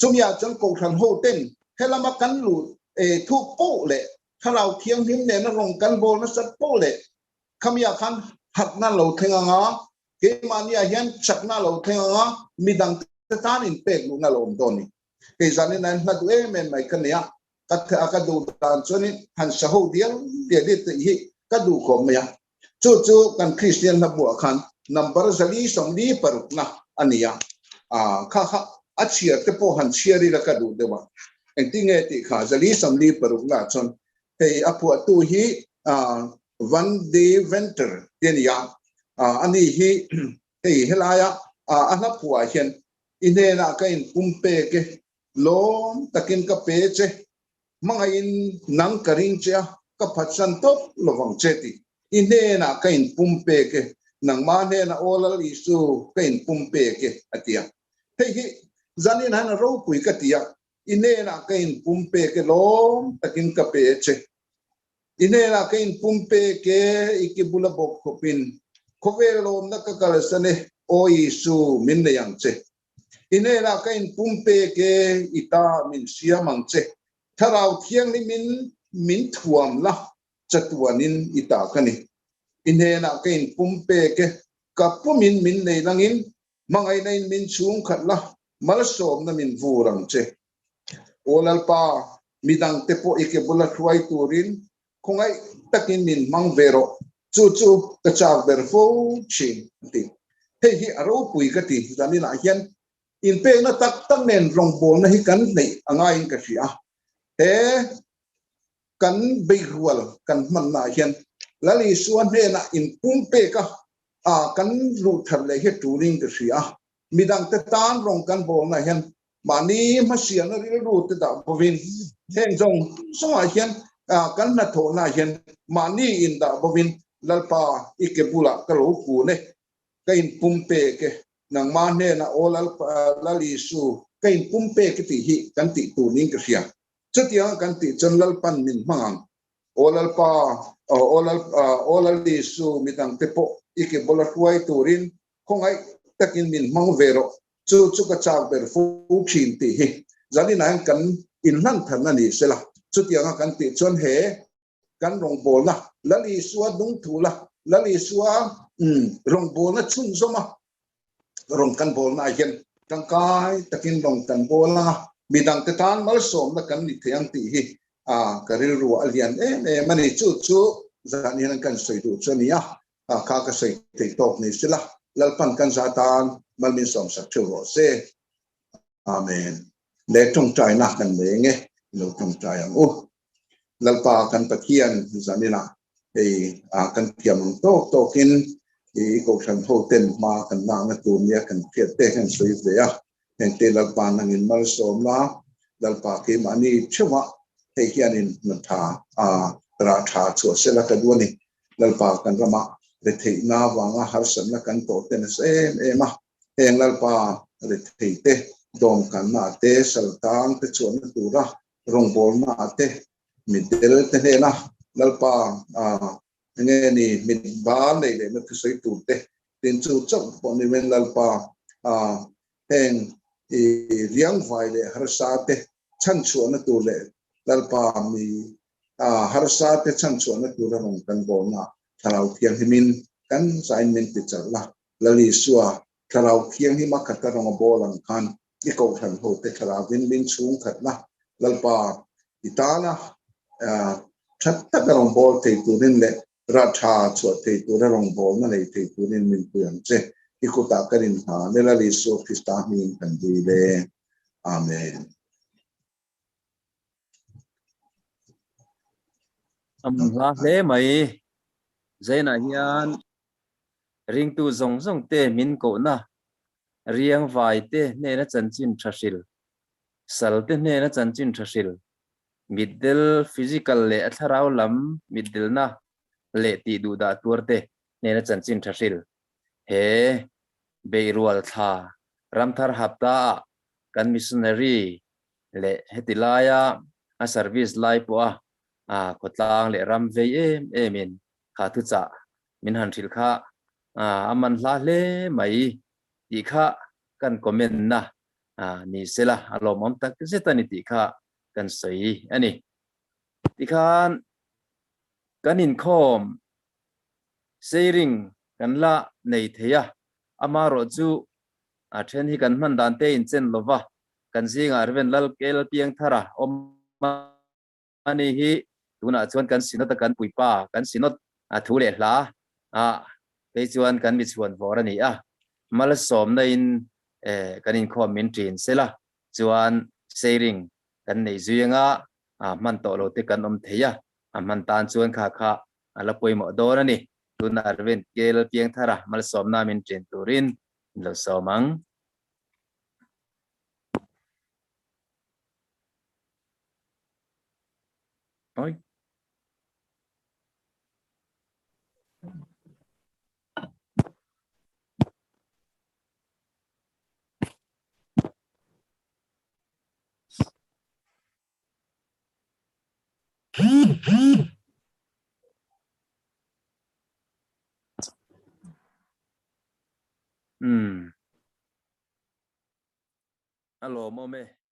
Chumiah chuan Kohhran hoten helama kan luh thuk poh leh Thlarau Thianghlim nena rawng kan bawl nasat poh leh khamiah khan hatna lo thleng anga, keimahniah hian chakna lo thleng anga, midang te tan inpek luhna lo awm dawn ni. Kei zanin a in hla duh em em mai ka nia, ka ka duh dan chuanin han sa ho dial dial hi tih hi ka duh khawp mai a. Chu chu kan Kristian hla buah khan number 446 na a ni a, kha kha a chhiar te pawh han chhiar ila ka duh deuh a. Engtin nge tih kha 446 na chuan hei a phuahtu hi Van de Venter te a ni a, ani hi hei helaia a hla phuah hian i hnenah ka inpum pek e, lawm takin ka pe che, hmangaihin nang ka ring che a, ka phatsan tawp lovang che tih i hnenah ka inpum pek e, nangmah hnenah aw Lal Isu ka inpum pek e, a ti a. Hei hi zanin han ropui ka ti a, i hnenah ka inpum pek e, lawm takin ka pe che. I hnenah ka inpum pek e, i ki bula bawk khawpin khawvel lawmna ka kalsan e, aw Isu min nei ang che. I hnenah ka inpum pek e, i ta min siam ang che. Thlarau Thianghlimin min thuam la, chatuanin i ta ka ni. I hnenah ka inpum pek e, ka pumin min nei langin, hmangaihnain min chhungkhat la, malsawmna min vur ang che. Aw Lalpa, midangte pawh i ke bula hruai turin khawngaih takin min hmang ve rawh, chu chu ka chak ber fo thin, a ti. Hei hi a ropui ka ti, zaninah hian inpekna tak tak nen rawngbawlna hi kan hneih a ngaiin ka hria. He kan beirual kan hmannaah hian Lal Isua hnenah inpumpek a, kan luh thar leh hi tulin ka hria. Midangte tan rawng kan bawlnaah hian Mahni hmasialna rilru te dah bovin heng zawng zawngah hian kan hnathawhnaah hian mahni indah bovin Lalpa i ke bulah ka lo kun e, ka inpum pek e, nangmah hnenah aw Lal Isu ka inpum pek e tih hi kan tih tur niin ka hria. Chutianga kan tih chuan Lalpan min hmang ang. Aw Lalpa, aw Lal Isu midangte pawh i ke bula hruai turin khawngaih takin min hmang ve rawh. Chu chu ka chak ber fo thin tih hi zaninah hian kan inhlan than a ni sela. Chutianga kan tih chuan he kan rawngbawlna Lal Isua dungthula Lal Isua rawngbawlna chhunzawma rawn kan bawlnaah hian tangkai takin rawn kan bawl anga midangte tan malsawmna kan ni thei ang tih hi ka rilru a lian em em a ni. Chu chu zanin kan sawi duh chu a ni a. Kha ka sawi theih tawk ni sela, Lalpan kan za tan malmin sawmsak theuh rawh se. Amen. Le tawngtaina kan nei enge lo tawngtai ang u. Lalpa kan Pathian zaninah hei kan thiam ang tawk tawkin i kohhran ho ten hma kan lakna tur nia kan hriat te kan sawi ve a. Hengte Lalpa nangin malsawm la, Lalpa keimahni theuhah hei hianin hna tha rah tha chhuah sela ka duh a ni. Lalpa kan rama retheihna avanga harsatna kan tawh te nasa em em a, heng Lalpa retheite dawmkanna te, saltang te chhuahna tura rawngbawlna te, mitdel te hnena Lalpa enge ni mit bar nei lehna thusawi tur te, tin chu chauh pawh ni men Lalpa heng i riangvai leh harsa te chhanchhuahna tur leh Lalpa mi A harsa te chhanchhuahna tura rawn kan bawlna Thlarau Thianghlimin kan zain min ti chalh la. Lal Isua, Thlarau Thianghlima khata rawn a bawl ang khan i kohhran ho te Thlarauvin min chhung khat la. Lalpa, i tana that taka rawn bawl thei turin leh rah tha chhuah thei tura rawn bawlna nei thei turin min pui ang che. I kutah kan inhlan e Lal Isua Krista hmingin kan dil e. Amen. Am hla hle mai. Zainah hian ringtu zawng zawng te min kohna, riang vai te hnena chanchin tha hril, sal te hnena chanchin tha hril, mitdel physical leh a thlarau lam mitdelna leh tih duhdah tuar te hnena chanchin tha hril. He beihrual thla ramthar hapta ah kan missionary leh heti laia a service lai pawha a khawtlang leh ram vei em emin kha thuchah min han hrilh kha a man hla hle mai tih kha kan comment na ni sela a lawmawm tak zet a ni tih kha kan sawi a ni. Tikhan. Kan inkhawm sharing kan la nei thei a, amaherawh chu a then hi kan hman dan te inchen lova, kan zingah Rev. Lalkel Piangthara awm a ni hi tunah chuan kan synod a kan puipa, kan synod a thu leh hla a phei chuan kan mi chhuan vawr a ni a, malsawmna in kan inkhawm min ṭin sela chuan sharing kan nei zui anga hman tawh lo te kan awm thei a, a hman tan chuan kha kha a la pawimawh dawn a ni. Tunah Rev. Kel Piangthara malsawmna min ṭin turin in lo sawm ang. Oi. Umm. A lawmawm e.